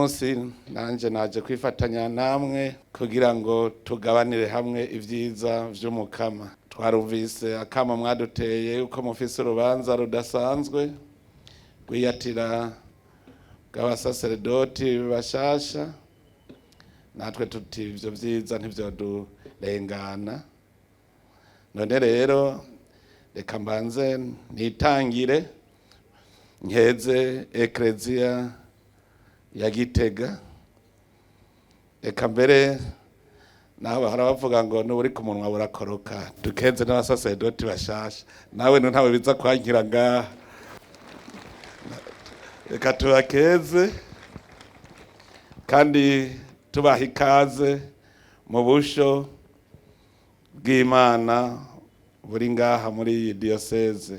Munsi nanje naje kwifatanya namwe kugira ngo tugabanire hamwe ibyiza vy'Umukama. Twarumvise akama mwaduteye uko mufise urubanza rudasanzwe rwiyatira bw'abasaseredoti bashasha, natwe tuti ivyo vyiza ntivyodurengana. None rero reka mbanze nitangire nkeze Ekleziya ya Gitega. Reka mbere naho bahora bavuga ngo n'uburi ku munwa burakoroka, dukeze n'abasaseredoti bashasha, nawe ntawe biza kwankira ngaha. Reka tubakeze kandi tubaha ikaze mu busho bw'Imana buri ngaha muri iyi diyoseze.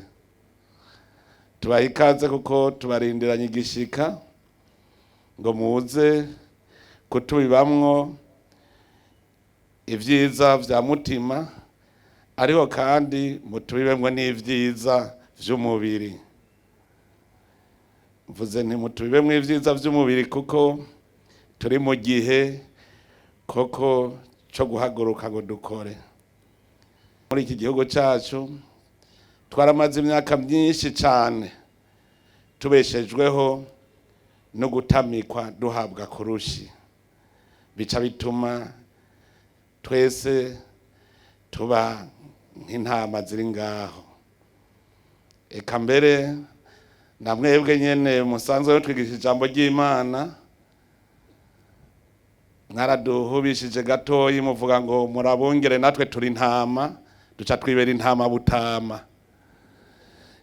Tubaha ikaze kuko tubarindiranye igishika ngo muze kutubibamwo ibyiza vya mutima, ariko kandi mutubibemwo n'ivyiza vy'umubiri. Mvuze nti mutubibemwo ivyiza vy'umubiri kuko turi mu gihe koko co guhaguruka ngo dukore. Muri iki gihugu cacu twaramaze imyaka myinshi cane tubeshejweho no gutamikwa duhabwa kurushi, bica bituma twese tuba nk'intama ziri ngaho. Eka mbere na mwebwe nyene musanzwe mutwigisha ijambo ry'Imana, mwaraduhubishije gatoyi muvuga ngo murabungere natwe turi intama, duca twibera intama butama.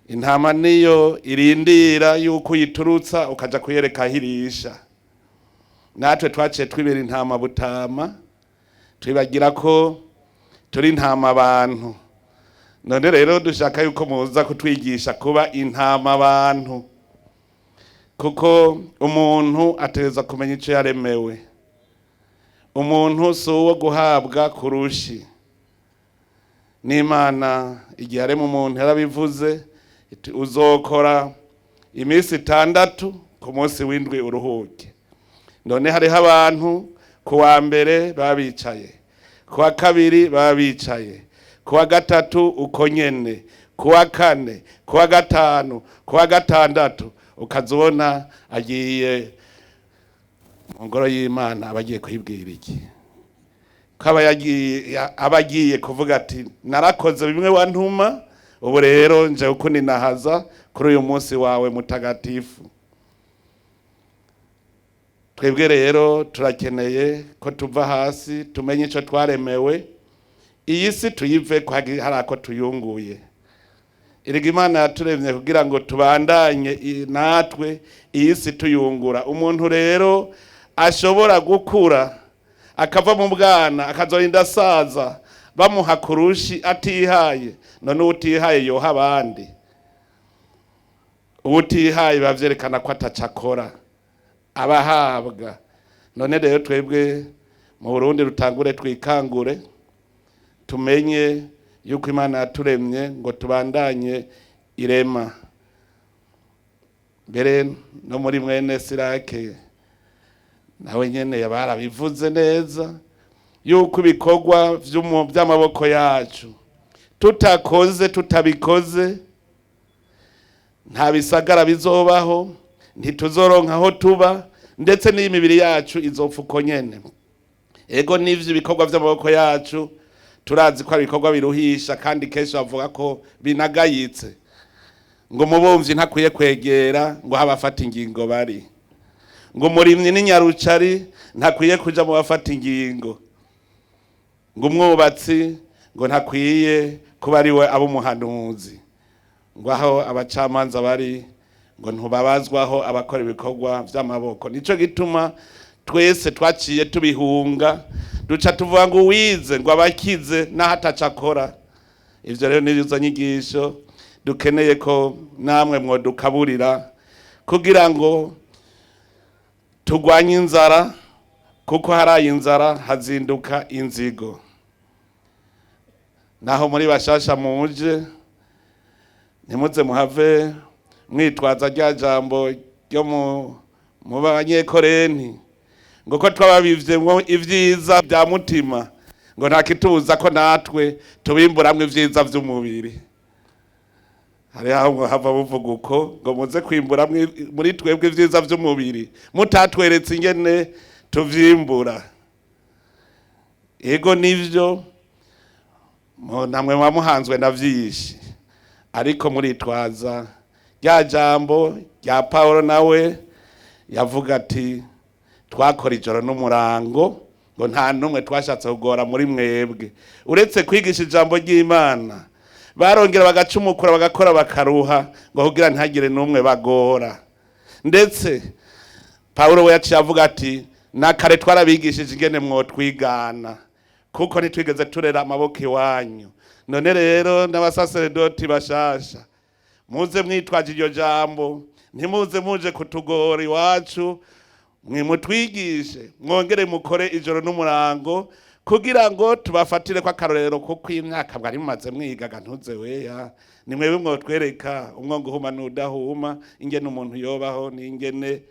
Intama niyo irindira yuko uyiturutsa ukaja kuyereka aho irisha. Natwe twaciye twibera intama butama, twibagira ko turi intama abantu. None rero dushaka yuko muza kutwigisha kuba intama abantu, kuko umuntu ategerezwa kumenya ico yaremewe. Umuntu si uwo guhabwa kurushi. N'Imana igihe yarema umuntu yarabivuze iti uzokora iminsi 6, ku munsi w'indwi uruhuke. None hariho abantu ku wa mbere baba bicaye, ku wa kabiri baba bicaye, ku wa gatatu uko nyene, ku wa kane, ku wa gatanu, ku wa gatandatu, ukaza ubona agiye mu ngoro y'Imana. Aba agiye kuyibwira iki? Ko aba agiye kuvuga ati narakoze bimwe wantuma, ubu rero nje kukuninahaza kuri uyu munsi wawe mutagatifu. Twebwe rero turakeneye ko tuva hasi tumenye ico twaremewe, iyi si tuyive ko hari ako tuyunguye. Erega Imana yaturemye kugira ngo tubandanye natwe iyi si tuyungura. Umuntu rero ashobora gukura akava mu bwana akazorinda asaza bamuha kurushi atihaye. None utihaye yoha abandi? Utihaye bavyerekana ko atacakora, abahabwa. None rero twebwe mu Burundi rutangure twikangure, tumenye yuko Imana yaturemye ngo tubandanye irema. Mbere no muri mwene Sirake nawe nyene barabivuze neza yuko ibikorwa vy'amaboko yacu tutakoze, tutabikoze, nta bisagara bizobaho, ntituzoronka aho tuba, ndetse n'imibiri yacu izopfa uko nyene. Ego n'ivyo ibikorwa vy'amaboko yacu turazi ko ari ibikorwa biruhisha, kandi kenshi bavuga ko binagayitse, ngo umubumvyi ntakwiye kwegera ngo habe afata ingingo bari, ngo umurimyi n'inyarucari ntakwiye kuja mu bafata ingingo, ngo umwubatsi ngo ntakwiye kuba ari we aba umuhanuzi, ngo aho abacamanza bari ngo ntubabazwaho abakora ibikorwa vy'amaboko. Nico gituma twese twaciye tubihunga, duca tuvuga ngo uwize ngo abakize naho ataco akora. Ivyo rero nizo nyigisho dukeneye ko namwe mwodukaburira kugira ngo turwanye inzara, kuko haraye inzara hazinduka inzigo. Naho muri bashasha muje, ntimuze muhave mwitwaza rya jambo ryo mu Mu Banyekorenti ngo ko twababivyemwo ivyiza bya mutima, ngo nta kitubuza ko natwe tubimburamwo ivyiza vy'umubiri. Hari aho ngo hava buvuga uko ngo muze kwimbura muri twebwe ivyiza vy'umubiri mutatweretse ingene tuvyimbura. Ego nivyo, namwe muba muhanzwe na vyinshi, ariko muritwaza rya jambo rya Pawulo, nawe yavuga ati: "Twakora ijoro n'umurango, ngo nta n'umwe twashatse kugora muri mwebwe uretse kwigisha ijambo ry'Imana." Barongera bagacumukura, bagakora, bakaruha, ngo kugira ntihagire n'umwe bagora. Ndetse Pawulo we yaciye avuga ati: "Na kare twarabigishije ingene mwotwigana, kuko ntitwigeze turera amaboko iwanyu." None rero n'abasaseredoti bashasha, muze mwitwaje iryo jambo, ntimuze muje kutugora iwacu. Mwe mutwigishe, mwongere mukore ijoro n'umurango kugira ngo tubafatire ko akarorero, kuko imyaka mwari mumaze mwigaga ntuze weya, ni mwebwe mwotwereka umwongo uhuma n'udahuma, ingene umuntu yobaho n'ingene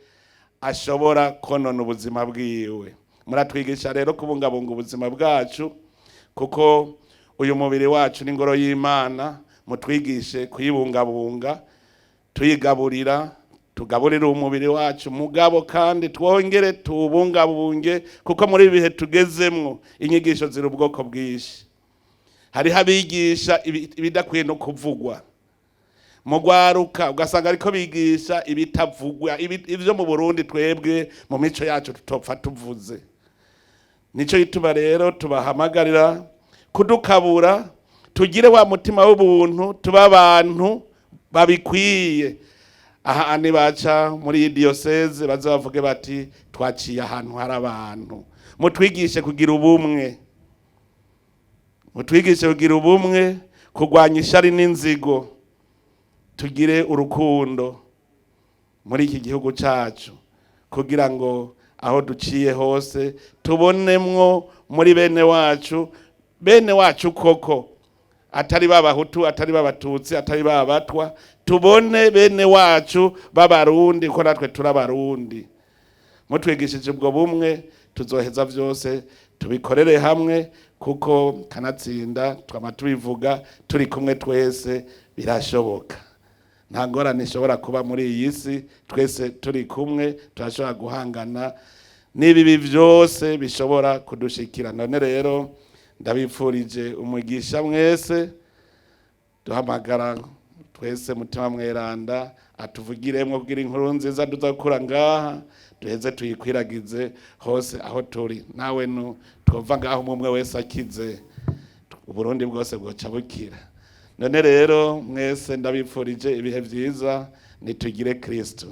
ashobora konona ubuzima bwiwe. Muratwigisha rero kubungabunga ubuzima bwacu, kuko uyu mubiri wacu n'ingoro y'Imana. Mutwigishe kuyibungabunga, tuyigaburira, tugaburire umubiri wacu, mugabo kandi twongere tuwubungabunge, kuko muri ibi bihe tugezemwo inyigisho ziri ubwoko bwinshi. Hariho abigisha ibidakwiye no kuvugwa mu rwaruka, ugasanga ariko bigisha ibitavugwa, ivyo mu Burundi twebwe mu mico yacu tutopfa tuvuze. Nico gituma rero tubahamagarira kudukabura, tugire wa mutima w'ubuntu, tuba abantu babikwiye. Aha nibaca muri iyi diyoseze baze bavuge bati: "Twaciye ahantu hari abantu." Mutwigishe kugira ubumwe, mutwigishe kugira ubumwe, kurwanya ishari n'inzigo, tugire urukundo muri iki gihugu cacu, kugira ngo aho duciye hose tubonemwo muri bene wacu, bene wacu koko, atari b'Abahutu, atari b'Abatutsi, atari b'Abatwa, tubone bene wacu b'Abarundi, ko natwe turi Abarundi. Mutwigishije ubwo bumwe, tuzoheza vyose tubikorere hamwe, kuko kanatsinda twama tubivuga, turi kumwe twese birashoboka. Nta ngorane ishobora kuba muri iyi si. Twese turi kumwe turashobora guhangana n'ibibi byose bishobora kudushikira. None rero ndabipfurije umugisha mwese. Duhamagara twese Mutima Mweranda atuvugiremwo kugira inkuru nziza tuzakura ngaha duheze tuyikwiragize hose aho turi. Nawe nu twova ngaho umwe umwe wese akize, Uburundi bwose bwoca bukira. None rero mwese ndabipfurije ibihe vyiza. Nitugire Kristo.